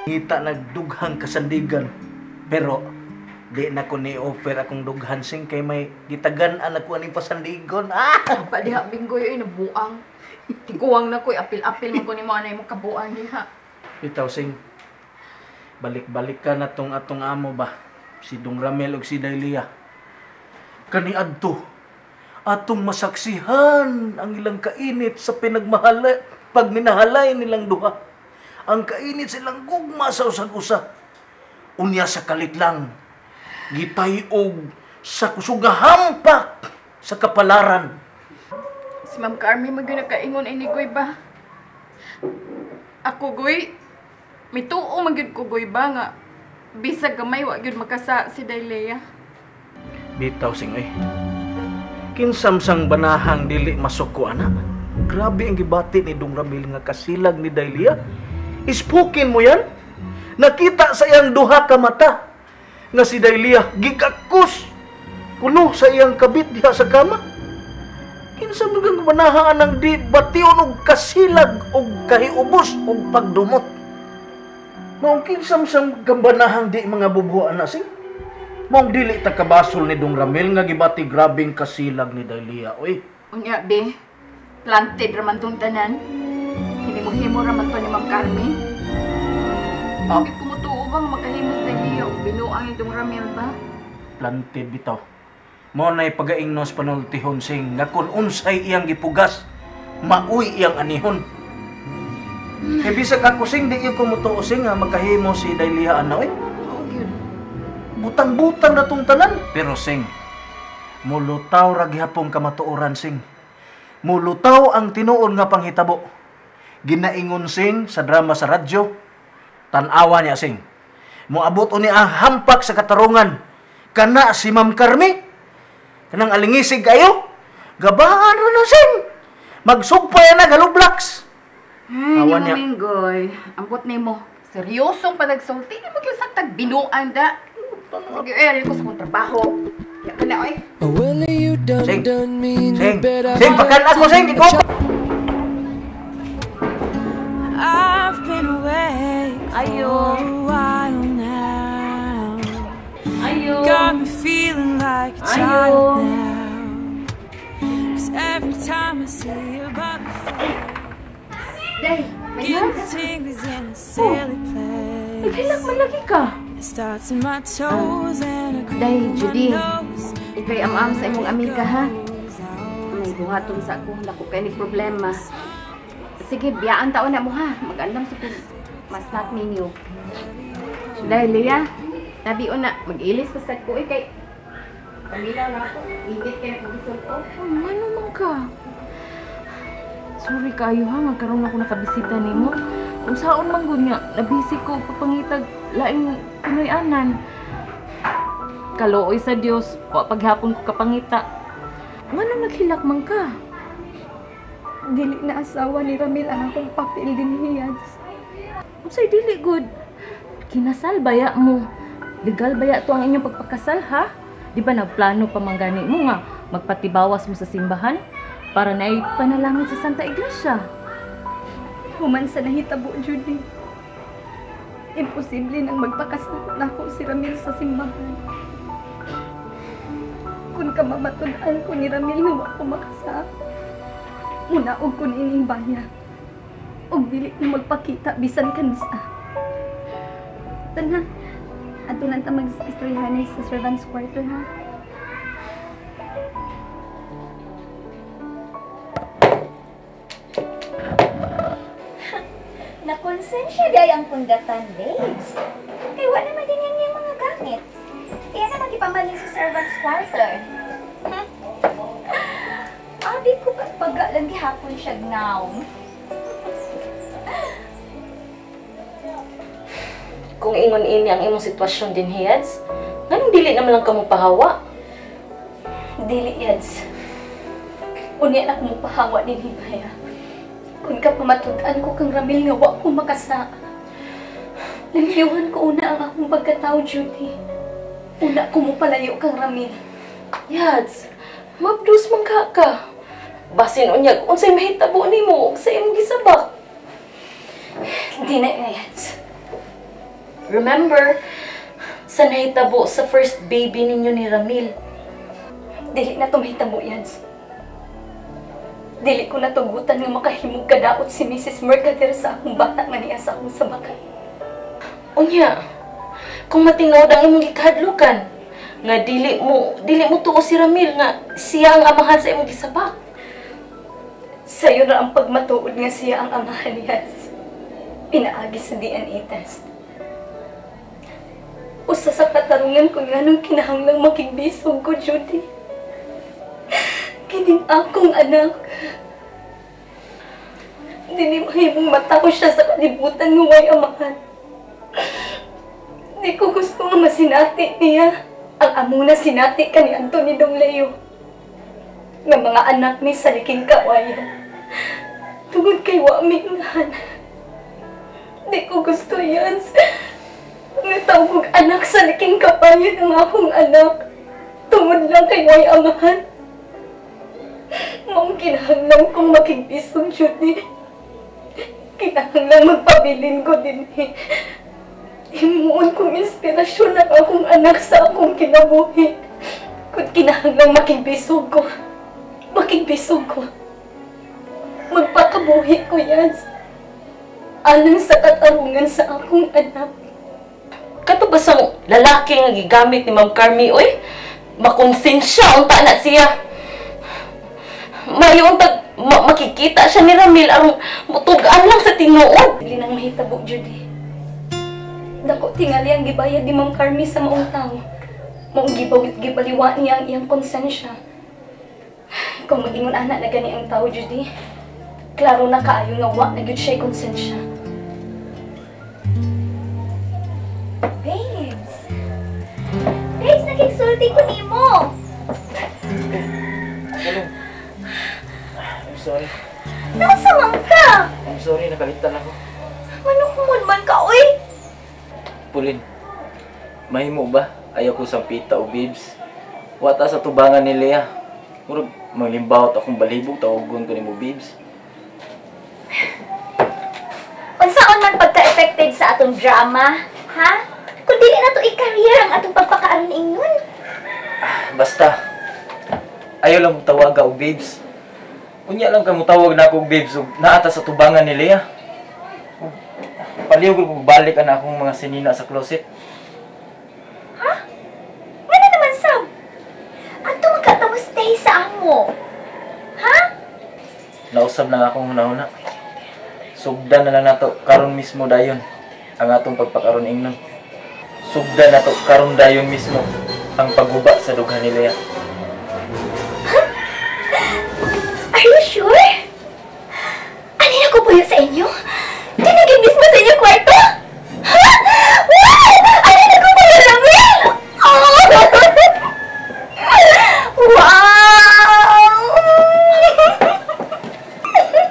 Ngita nagdughang kasandigan. Pero di na ko ni-offer akong dughan, Sing, kay may gitagan-an ako aning pasandigon. Ah! Pa diha Binggoy ay nabuang. Tiguang na ko'y apil-apil man ko nimo anay mo kabuang diha. Bitaw, Sing. Balik-balik ka na tong atong amo ba? Si Dong Ramel ug si Dailia. Kaniadto atong masaksihan ang ilang kainit sa pinagmahalay, pagminahalay nilang duha. Ang kainit silang gugma sa usag-usa. Unya sa kalit lang, gitay-og sa kusugahampak sa kapalaran. Si Ma'am Carmi man gyud nakaingon ini goy ba? Ako goy, mituo man gyud ko goy ba nga bisag gamay wa gyud makasa si Dailea. Bitaw, Sing, oy. Kinsamsang banahang dili masuko ana. Grabe ang gibati ni Dong Ramil nga kasilag ni Dailia. Ispukin mo yan. Nakita sa iyang duha ka mata nga si Dailia gigakos kuno sa iyang kabit diha sa kama. Kinsa man kang banahaan ang di bation og kasilag og kahiubos og pagdumot. Maong kinsamsam kang banahang di mga bubuan na, Sing. Maong dili ta kabasol ni Dong Ramil nga gibati grabeng kasilag ni Dailia, oy. Unya be, planted raman tong tanan. Hinimo-himo raman to ni Ma'am Carmi. Ah. Bakit kumutuo ba nga makahimos Dailia og binuang ni Dong Ramil ba? Planted bitaw. Mao nay pagaingnos panultihon, Sing, nga kun unsay iyang gipugas, maoy iyang anihon. Kay bisag ako, Sing, di ko mutuo, Sing, nga makahimo si Dailia ana, oy. Oo gyud. Butang-butang na tong tanan. Pero Sing, mulutaw ra gihapon kamatuoran, Sing. Mulutaw ang tinuod nga panghitabo. Ginaingon, Sing, sa drama sa radyo. Tan-awa niya, Sing. Moabot uni ang hampak sa katarungan. Kana si Ma'am Carmi. Kanang alingisig kayo. Gabahan ra na, Sing. Magsugpay na galublaks. Ay, Awa nimo niya. Minggoy. Ambot nimo. Seryosong panagsulti nimo gyud sa tagbinuan da. Sige, ay, ko sa akong trabaho. Ya ka na, oy. Well, you done Sing. done me, you Sing. better Sing, pakan ako, Sing. Ikaw. I've been awake Ayo. for a while now. Ayo. Got me feeling like a Ayo. child now. 'Cause every time I see you by my Day, may getting tingles in a silly place. Naghilak man lagi ka. It starts in my toes and I Day, crinkle my Judy. nose. Ikay am-am sa imong amiga, ha? May buhaton sa ako. Dako kay ni problema. Sige, biyaan taon na mo, ha? Mag-andam sa kung mas ninyo. Day, Leah. Tabi na. Mag-ilis pa sa ko. Eh, kay paminaw na ako. Init kay na kung ko. Oh, ano man ka? Sorry kayo ha, nga karon ako nakabisita nimo. Unsaon man gud nga, nabisi ko papangitag laing Pinoy-anan. Kaluoy sa Dios, wa paghapon ko kapangita. Ngano naghilak man ka? Dili na asawa ni Ramil ang akong papel din hiyas. Unsay dili good? Kinasal baya mo? Legal baya to ang inyong pagpakasal ha? Di ba nagplano pa man gani mo nga magpatibawas mo sa simbahan para naay panalangin sa Santa Iglesia? Human sa nahitabo, Judy. Imposible nang magpakasal nako si Ramil sa simbahan. Kung kamamatud-an ko ni Ramil nga wa ko makasa, munaog ko niining baya. Ug dili ko magpakita bisan kansa. Tana, ato lang ta mag-istoryahanay sa servants' quarter, ha? Nakonsensya di ay ang pundatan, babes. Kay wa naman din yan yung mga gamit. Kaya naman ipamalin sa servants' quarter. Abi ko pagpaga lang gihapon siya now. Kung ingon ini ang imong sitwasyon din, Hiyads, nganong dili naman lang kamo pahawa? Dili, Yads. Unya na ko pahawa din hibaya. Kung kapamatud-an ko kang Ramil nga wa ko makasa. Limhiwan ko una ang akong pagkatao, Judy. Una ko mo palayo kang Ramil. Yads, mabdus man ka ka. Basin unyag, unsay mahitabo nimo ug sa imong gisabak. Di na, Yads. Remember, sa nahitabo sa first baby ninyo ni Ramil. Dili na tumahitabo, Yads. Dili ko natugutan nga makahimog kadaot si Mrs. Mercader sa akong bata nga niya sa akong sabakan. Unya, kung matingod ang imong gikahadlukan, nga dili mo tuo si Ramil nga siya ang amahan sa imong gisabak. Sayo ra ang pagmatuod nga siya ang amahan niya. Pinaagi sa DNA test. Usa sa katarungan ko nga nung kinahanglang makigbisog ko, Judy. Kining akong anak. Dili mahimong mata ko siya sa kalibutan nga way amahan. Di ko gusto nga masinati niya ang among nasinati kani Anthony Dong Leo. Nga mga anak mi sa liking kawayan. Tungod kay wa mi inahan. Di ko gusto yan. Natawag anak sa liking kapayan ang akong anak. Tungod lang kay way amahan. Maong kinahanglan kong makigbisog, Judy. Kinahanglan magpabilin ko din eh. Himuon kong inspirasyon ang akong anak sa akong kinabuhi. Kung kinahanglan makigbisog ko, makigbisog ko. Magpakabuhi ko yan. Alang sa katarungan sa akong anak. Kato ba sang lalaki nga gigamit ni Ma'am Carmi, oy? Makonsensya unta na siya. Mayo untag makikita siya ni Ramil aron mutugaan lang sa tinuod. Dili nang mahitabo, Judy. Dako tingali ang gibayad ni Ma'am Carmi sa maong tao. Maong gibaliwa niya ang iyang konsensya. Kung magingon ana na gani ang tao, Judy, klaro na kaayo nga wa na gyud siya konsensya. Babes! Babes, nakiksulti ko nimo! Hello. I'm sorry. Nasa man ka? I'm sorry, nakalitan ako. Manukmon man ka, oy! Pulin, mahimo ba? Ayaw ko sampita o babes. Wata sa tubangan ni Lea. Murag, manglimbawat akong balibog, tawagon ko ni mo, babes. Unsaon man pagka-affected sa atong drama, ha? Kung dili na to i-career ang atong pagpakaaron ingon. Basta, ayaw lang tawaga o babes. Unya lang ka mutawag na ako babes ug naata sa tubangan ni Lea. Palihog ko balik ang akong mga sinina sa closet. Ha? Ngano naman, Sam? Adto man ka tapos stay sa amo. Ha? Nausab na akong hunahuna. Sugdan na lang nato karon mismo dayon ang atong pagpakaron ingnon. Sugdan nato karon dayon mismo ang pagguba sa dughan ni Lea. Huh? Are you sure? Ano na ko puyo sa inyo? Tinigil mismo sa inyong kwarto? Ha? Wow! Ano na ko puyo, Ramil? Oh! Wow!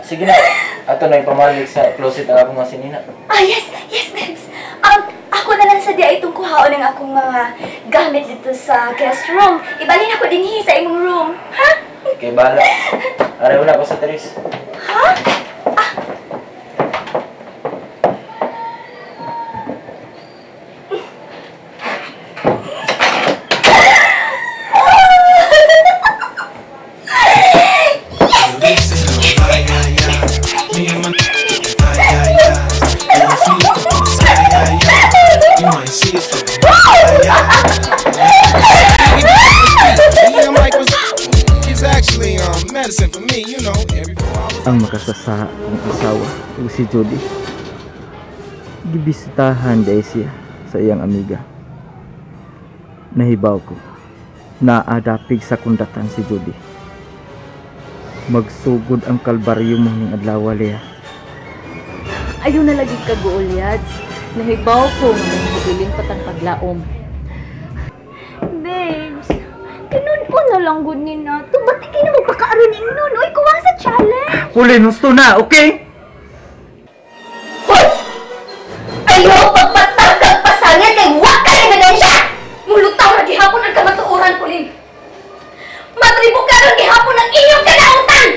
Sige na. Ato na ipamalik sa closet ang akong mga sinina. Ah, yes! Yes, babes! Ako na lang sa diya itong kuhaon ng akong mga gamit dito sa guest room. Ibalhin ako dinhi sa imong room. Ha? Okay, bahala. Areho na ako sa Teres. Ha? Ah! Ang makasasa kong asawa ug si Judy gibisitahan dahil siya sa iyang amiga. Nahibaw ko naadapig sa kundatan si Judy. Magsugod ang kalbaryo mo ning adlaw, Lea. Ayaw na lagi ka, Yads. Nahibaw ko nga may habilin patang paglaom. Babes, tinun-on na lang gud ni nato. Ba't ikay na magpakaaron ingnon? Uy, kuha sa challenge! Huli, gusto na, okay? Hoy! Ayaw pagpatagag pasangil kay wa ka ebidensya! Mulutaw ra gihapon ang kamatuoran, Pulin. Matribo karon gihapon ang inyong kanautan!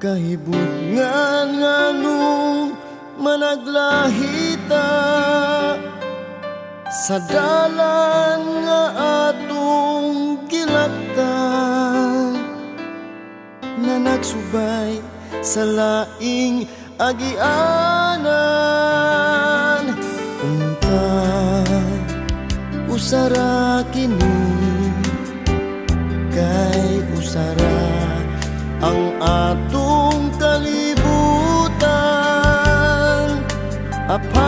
Kahibutngan nganong managlahita sa dalan nga atong gilaktan, na nagsubay sa laing agianan. Unta usara kini, kay usara ang atong kalibutan. Apan